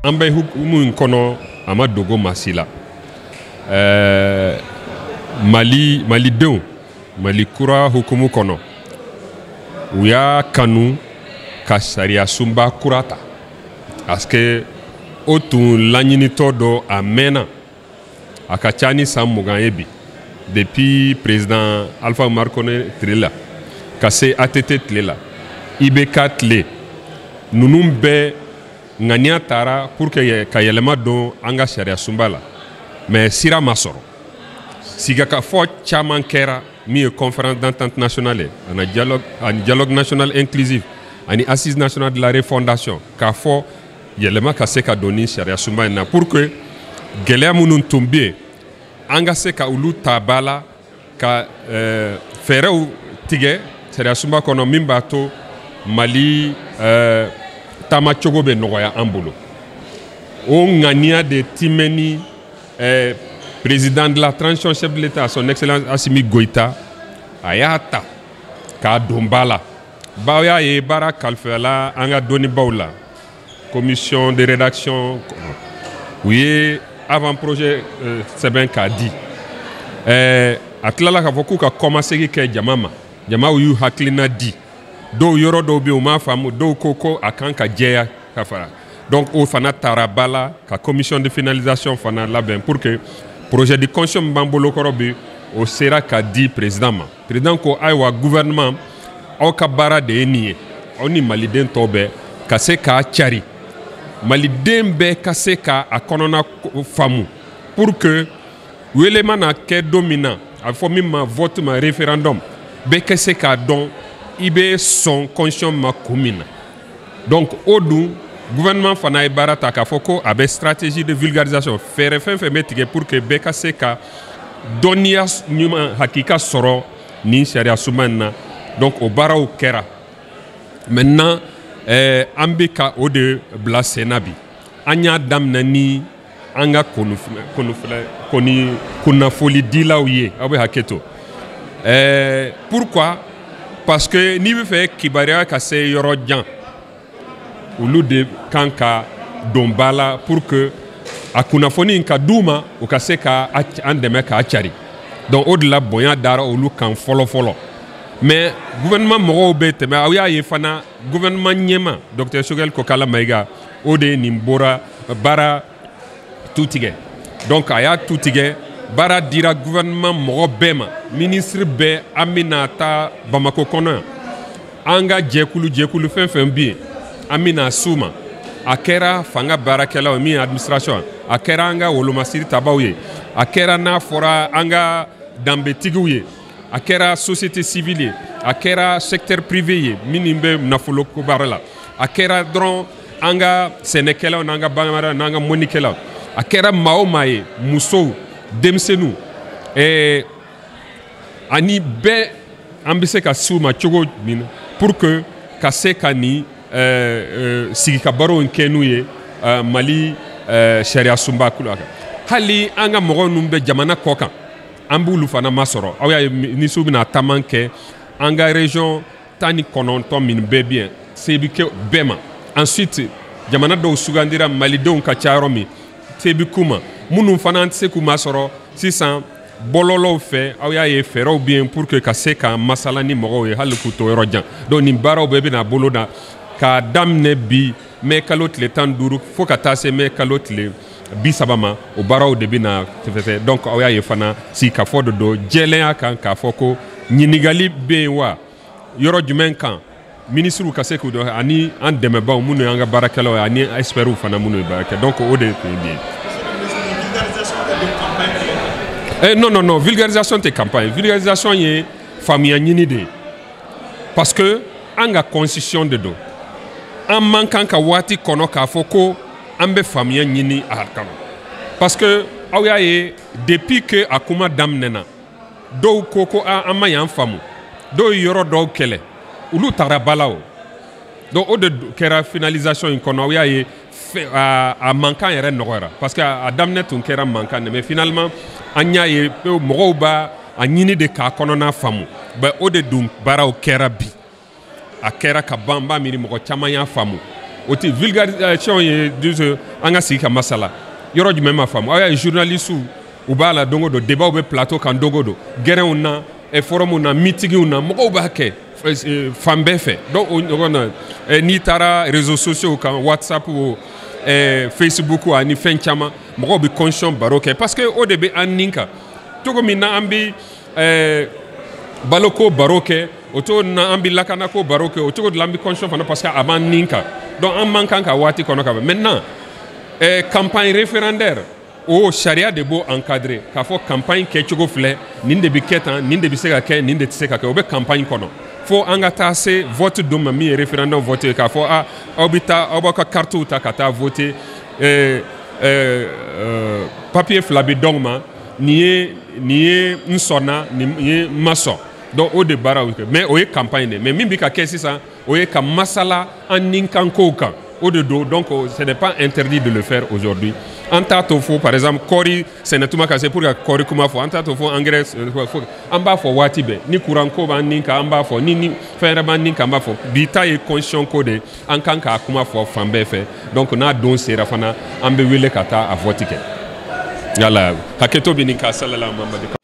An bɛ hukumu in kɔnɔ, a ma dogo maa si la. Mali, malidenw, Mali kura hukumu kɔnɔ, u y'a kanu ka sariya sunba kura ta, parce que o tun laɲinitɔ dɔ a mɛnna, a ka ca ni san 20 ye bi, depuis président Alpha Oumar Konaré tile la ka se ATT tile la, IBK tile ninnu bɛɛ, ŋaniya taara pour que ka yɛlɛma don an ka sariya sunba la, mais sira ma sɔrɔ. Sigikafɔ caman kɛra, min ye Conférence d'entente nationale ye, ani dialogue, ani dialogue national inclusif, ani Assise nationale de la refondation, k'a fɔ yɛlɛma ka se ka don ni sariya sunba in na, pour que gɛlɛya minnu tun bɛ yen, an ka se ka olu ta ba la, ka fɛɛrɛw tigɛ sariya sunba kɔnɔ min b'a to Mali taamacogo bɛ nɔgɔya an bolo. O ŋaniya de timɛni président de la transition, chef de l'État, son excellence Assimi Goïta, a y'a ta k'a don ba la. Baw y'a ye baara kalifala an ka dɔnnibaw la, commission de rédaction, u ye avant projet sɛbɛn k'a di. A tilala k'a fɔ k'u ka kɔmasegi kɛ jama ma. Jamaw y'u hakilina di. Dɔw, yɔrɔ dɔw bɛ yen, u m'a faamu, dɔw ko ko a kan ka jɛya ka fara. Donc o fana taara ba la ka commission de finalisation fana labɛn, pour que projet de constitution min b'an bolo kɔrɔ bi, o sera ka di président ma. Président ko: ayiwa, gouvernement, aw ka baara de ye nin ye, aw ni maliden tɔw bɛɛ ka se k'a cari, maliden bɛɛ ka se ka a kɔnɔna faamu, pour que wele mana kɛ don min na, a bɛ fɔ min ma vote ma référendum, bɛɛ ka se k'a dɔn i bɛ sɔn constitution ma kun min na. Donc o dun, gouvernement fana ye baara ta k'a fɔ ko a bɛ stratégie de vulgarisation, fɛɛrɛ fɛn fɛn bɛ tigɛ pour que bɛɛ ka se ka dɔnniya ɲuman hakika sɔrɔ nin sariya sunba in na. Donc o baaraw kɛra. Maintenant, an bɛ ka o de bila sen na bi. An y'a daminɛ ni an ka kunnafonidilaw ye. Aw bɛ hakɛ to. Pourquoi? Parce que n'i bɛ fɛ kibaruya ka se yɔrɔ jan, olu de kan ka don ba la pour que a kunnafoni ka d'u ma, u ka se ka an dɛmɛ k'a cari. Donc o de la, bonya dara olu kan fɔlɔ fɔlɔ. Mais gouvernement mɔgɔw bɛ tɛmɛ. Aw y'a ye fana, gouvernement ɲɛma, docteur Choguel Kokalla Maïga, o de ye nin bɔra baara tu tigɛ. Donc a y'a tu tigɛ, baara dira gouvernement mɔgɔ bɛɛ ma, ministre bɛɛ. An bɛna taa Bamako kɔnɔ yan, an ka jɛkulu jɛkulu fɛn fɛn bɛ yen, an bɛna s'u ma. A kɛra fanga baarakɛlaw ye, min ye administration, a kɛra an ka wolomasiri tabaw ye, a kɛra n'a fɔra an ka danbetigiw ye, a kɛra société civile ye, a kɛra secteur privé ye minnu bɛ nafolo ko baara la, a kɛra dɔrɔn an ka sɛnɛkɛlaw n'an ka baganmara n'an ka mɔnnikɛlaw, a kɛra maa o maa ye, musow, denmisɛnninw, ani bɛɛ, an bɛ se ka s'u ma cogo min pour que ka se ka nin sigikabaro in kɛ n'u ye Mali sariya sunba kulu kan. Hali an ka mɔgɔ ninnu bɛ jamana kɔ kan, an b'olu fana masɔrɔ. Aw y'a ye, misiw bɛna taama kɛ an ka région 19 min bɛɛ bɛ yen, se bɛ kɛ bɛɛ ma. Ensuite, jamana dɔw sugandira, malidenw ka ca yɔrɔ min, se bɛ k'u ma. Minnu fana an tɛ se k'u masɔrɔ sisan bɔlɔlɔw fɛ, aw y'a ye, fɛɛrɛw bɛ yen pour que ka se ka masala ni mɔgɔw ye, hali k'u to yɔrɔ jan. Donc nin baaraw bɛɛ bɛna bolo da k'a daminɛ bi, mɛ kalo tile 15, fo ka taa se mɛ kalo tile 30 ma. O baaraw de bɛna fɛfɛ. Donc aw y'a ye fana, sigikafɔ de don jɛlenya kan, k'a fɔ ko ɲininkali bɛ yen wa, yɔrɔ jumɛn kan, minisiriw ka se k'u dɔn, ani an dɛmɛbaaw minnu y'an ka baarakɛlaw ye, ani experts fana minnu ye baara kɛ. Donc o de tun ye nin ye. Non, non, non, vulgarisation tɛ campagne. Vulgarisation ye faamuya ɲini de ye, parce que an ka constitution de don. An man kan ka waati kɔnɔ k'a fɔ ko an bɛ faamuya ɲini a kɔnɔ, parce que aw y'a ye, depuis que a kuma daminɛna, dɔw ko ko an ma y'an faamu, dɔw ye yɔrɔ dɔw kɛlɛ, olu taara ba la o. Donc o de kɛra finalisation in kɔnɔ. Aw y'a ye, a mankan yɛrɛ nɔgɔyara, parce que a daminɛ tun kɛra mankan de, mais finalement an y'a ye mɔgɔw b'a a ɲini de k'a kɔnɔna faamu. Bɛn o de dun, baaraw kɛra bi, a kɛra ka ban. B'a miiri mɔgɔ caman y'a faamu. O tɛ vulgarisation ye, disons, an ka sigi ka masala. Yɔrɔ jumɛn ma faamu? Aw y'a ye, journalistes u b'a la don o don, débat bɛ plateau kan don o don, gɛrɛnw na, forum na, meeting na, mɔgɔw b'a kɛ fan bɛɛ fɛ. Donc o ɲɔgɔn na, n'i taara réseaux sociaux kan, WhatsApp o, Facebook ani fɛn caman, mɔgɔw bɛ constitution baro kɛ, parce que o de bɛ an nin kan. Cogo min na an bɛ baloko baro kɛ, o cogo na an bɛ lakanako baro kɛ, o cogo de la an bɛ constitution fana, parce que a b'an nin kan. Donc an man kan ka waati kɔnɔ ka ban. Maintenant, campagne référendaire, o sariya de b'o encadrer, k'a fɔ campagne kɛcogo filɛ, nin de bɛ kɛ tan, nin de bɛ se ka kɛ, nin de tɛ se ka kɛ. O bɛ campagne kɔnɔ fo an ka taa se vote don ma, min ye référendum vote ye, k'a fɔ a aw bɛ taa, aw b'aw ka carte ta ka taa voter, papier fila bɛ d'aw ma, nin ye n sɔnna, nin ye n ma sɔn. Donc o de baaraw kɛ, mais o ye campagne de. Mais min bɛ ka kɛ sisan, o ye ka masala an ninkankow kan, o de don. Donc ce n'est pas interdit de le faire aujourd'hui. An t'a to fo, par exemple, kɔɔri sɛnɛtuma ka se pour ka kɔɔri kuma fɔ, an t'a to fo engrais. An b'a fɔ waati bɛɛ. Ni courant ko b'an nin kan, an b'a fɔ. Ni fɛn wɛrɛ b'an nin kan, an b'a fɔ. Bi ta ye constitution ko de, an kan k'a kuma fɔ fan bɛɛ fɛ. Donc n'a don sera fana, an bɛ wele ka taa a vote kɛ. Yala hakɛto bɛ nin ka salala Mamadi.